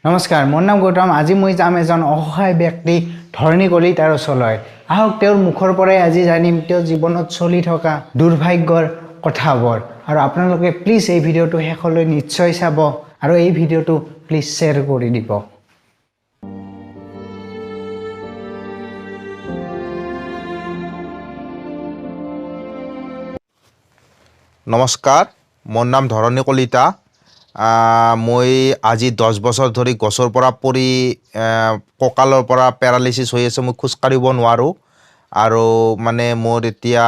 নমস্কাৰ, মোৰ নাম গৌতম। আজি মই যাম এজন অসহায় ব্যক্তি ধৰণী কলিতাৰ ওচৰলৈ। আহক, তেওঁৰ মুখৰ পৰাই আজি জানিম তেওঁৰ জীৱনত চলি থকা দুৰ্ভাগ্যৰ কথাবোৰ। আৰু আপোনালোকে প্লিজ এই ভিডিঅ'টো শেষলৈ নিশ্চয় চাব আৰু এই ভিডিঅ'টো প্লিজ শ্বেয়াৰ কৰি দিব। নমস্কাৰ, মোৰ নাম ধৰণী কলিতা। মই আজি 10 বছৰ ধৰি গছৰ পৰা পৰি কঁকালৰ পৰা পেৰালিচিছ হৈ আছে। মই খোজকাঢ়িব নোৱাৰোঁ আৰু মানে মোৰ এতিয়া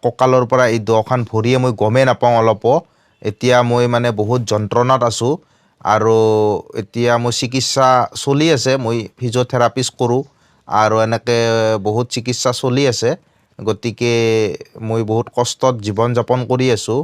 কঁকালৰ পৰা এই দুয়োখন ভৰিয়ে মই গমেই নাপাওঁ অলপো। এতিয়া মই মানে বহুত যন্ত্ৰণাত আছোঁ আৰু এতিয়া মোৰ চিকিৎসা চলি আছে। মই ফিজিঅ'থেৰাপিষ্ট কৰোঁ আৰু এনেকৈ বহুত চিকিৎসা চলি আছে। গতিকে মই বহুত কষ্টত জীৱন যাপন কৰি আছোঁ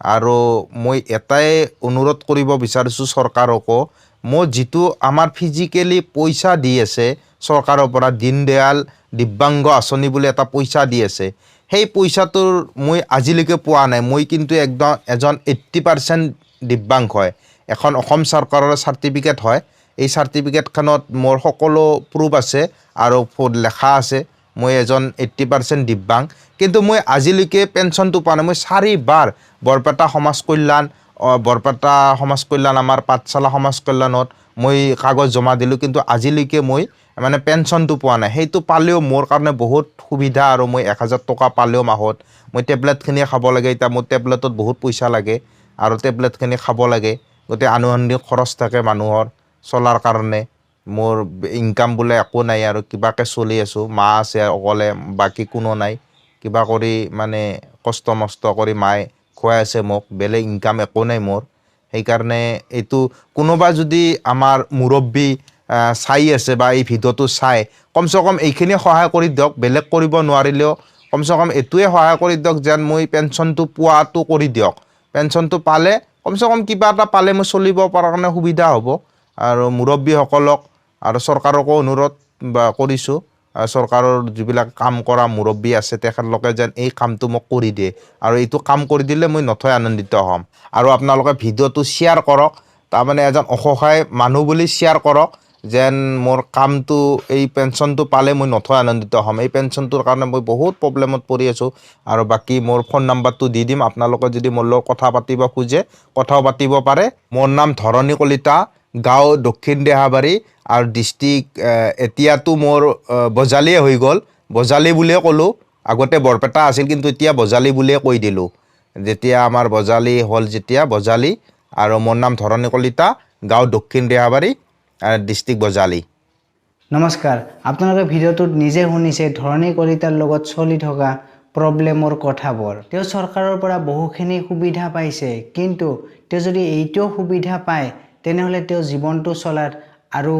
আৰু মই এটাই অনুৰোধ কৰিব বিচাৰিছোঁ চৰকাৰকো, মোৰ যিটো আমাৰ ফিজিকেলি পইচা দি আছে চৰকাৰৰ পৰা, দীনদয়াল দিব্যাংগ আঁচনি বুলি এটা পইচা দি আছে, সেই পইচাটোৰ মই আজিলৈকে পোৱা নাই। মই কিন্তু একদম এজন 80% দিব্যাংগ হয়। এখন অসম চৰকাৰৰ চাৰ্টিফিকেট হয়। এই চাৰ্টিফিকেটখনত মোৰ সকলো প্ৰুফ আছে আৰু লেখা আছে মই এজন 80% দিব্যাংগ। কিন্তু মই আজিলৈকে পেঞ্চনটো পোৱা নাই। মই চাৰিবাৰ বৰপেটা সমাজ কল্যাণ, বৰপেটা সমাজ কল্যাণ, আমাৰ পাঠশালা সমাজ কল্যাণত মই কাগজ জমা দিলোঁ, কিন্তু আজিলৈকে মই মানে পেঞ্চনটো পোৱা নাই। সেইটো পালেও মোৰ কাৰণে বহুত সুবিধা আৰু মই 1000 টকা পালেও মাহত মই টেবলেটখিনি খাব লাগে। এতিয়া মোৰ টেবলেটত বহুত পইচা লাগে আৰু টেবলেটখিনি খাব লাগে। গতিকে আনুষংগিক খৰচ থাকে মানুহৰ চলাৰ কাৰণে। মোৰ ইনকাম বোলে একো নাই আৰু কিবাকৈ চলি আছোঁ। মা আছে অকলে, বাকী কোনো নাই। কিবা কৰি মানে কষ্ট মষ্ট কৰি মায়ে খুৱাই আছে মোক। বেলেগ ইনকাম একো নাই মোৰ। সেইকাৰণে এইটো কোনোবা যদি আমাৰ মুৰব্বী চাই আছে বা এই ভিডিঅ'টো চাই, কমচে কম এইখিনি সহায় কৰি দিয়ক। বেলেগ কৰিব নোৱাৰিলেও কমচে কম এইটোৱে সহায় কৰি দিয়ক যেন মই পেঞ্চনটো পোৱাটো কৰি দিয়ক। পেঞ্চনটো পালে কমচে কম কিবা এটা পালে মই চলিব পৰাৰ কাৰণে সুবিধা হ'ব। আৰু মুৰব্বীসকলক আৰু চৰকাৰকো অনুৰোধ বা কৰিছোঁ, চৰকাৰৰ যিবিলাক কাম কৰা মুৰব্বী আছে, তেখেতলোকে যেন এই কামটো মোক কৰি দিয়ে আৰু এইটো কাম কৰি দিলে মই নথৈ আনন্দিত হ'ম। আৰু আপোনালোকে ভিডিঅ'টো শ্বেয়াৰ কৰক, তাৰমানে এজন অসহায় মানুহ বুলি শ্বেয়াৰ কৰক, যেন মোৰ কামটো এই পেঞ্চনটো পালে মই নথৈ আনন্দিত হ'ম। এই পেঞ্চনটোৰ কাৰণে মই বহুত প্ৰব্লেমত পৰি আছোঁ। আৰু বাকী মোৰ ফোন নাম্বাৰটো দি দিম, আপোনালোকে যদি মোৰ লগত কথা পাতিব খোজে কথাও পাতিব পাৰে। মোৰ নাম ধৰণী কলিতা, গাঁও দক্ষিণ দেহাবাৰী আৰু ডিষ্ট্ৰিক্ট এতিয়াতো মোৰ বজালীয়ে হৈ গ'ল। বজালী বুলিয়ে ক'লোঁ। আগতে বৰপেটা আছিল, কিন্তু এতিয়া বজালী বুলিয়ে কৈ দিলোঁ। যেতিয়া আমাৰ বজালী হ'ল যেতিয়া বজালী। আৰু মোৰ নাম ধৰণী কলিতা, গাঁও দক্ষিণ দেহাবাৰী, ডিষ্ট্ৰিক্ট বজালী। নমস্কাৰ, আপোনালোকে ভিডিঅ'টোত নিজে শুনিছে ধৰণী কলিতাৰ লগত চলি থকা প্ৰব্লেমৰ কথাবোৰ। তেওঁ চৰকাৰৰ পৰা বহুখিনি সুবিধা পাইছে, কিন্তু তেওঁ যদি এইটোও সুবিধা পায়, তেনেহ'লে তেওঁ জীৱনটো চলাত আৰু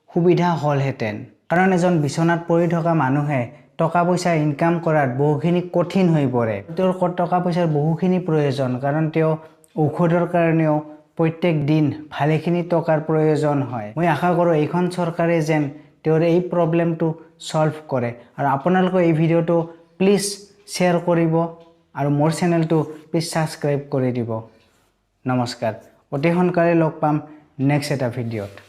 সুবিধা হ'লহেঁতেন। কাৰণ এজন বিচনাত পৰি থকা মানুহে টকা পইচা ইনকাম কৰাত বহুখিনি কঠিন হৈ পৰে। তেওঁৰ টকা পইচাৰ বহুখিনি প্ৰয়োজন, কাৰণ তেওঁ ঔষধৰ কাৰণেও প্ৰত্যেক দিন ভালেখিনি টকাৰ প্ৰয়োজন হয়। মই আশা কৰোঁ এইখন চৰকাৰে যেন তেওঁৰ এই প্ৰব্লেমটো ছল্ভ কৰে। আৰু আপোনালোকে এই ভিডিঅ'টো প্লিজ শ্বেয়াৰ কৰিব আৰু মোৰ চেনেলটো প্লিজ ছাবস্ক্ৰাইব কৰি দিব। নমস্কাৰ, অতি সোনকালে লগ পাম নেক্সট এটা ভিডিঅ'ত।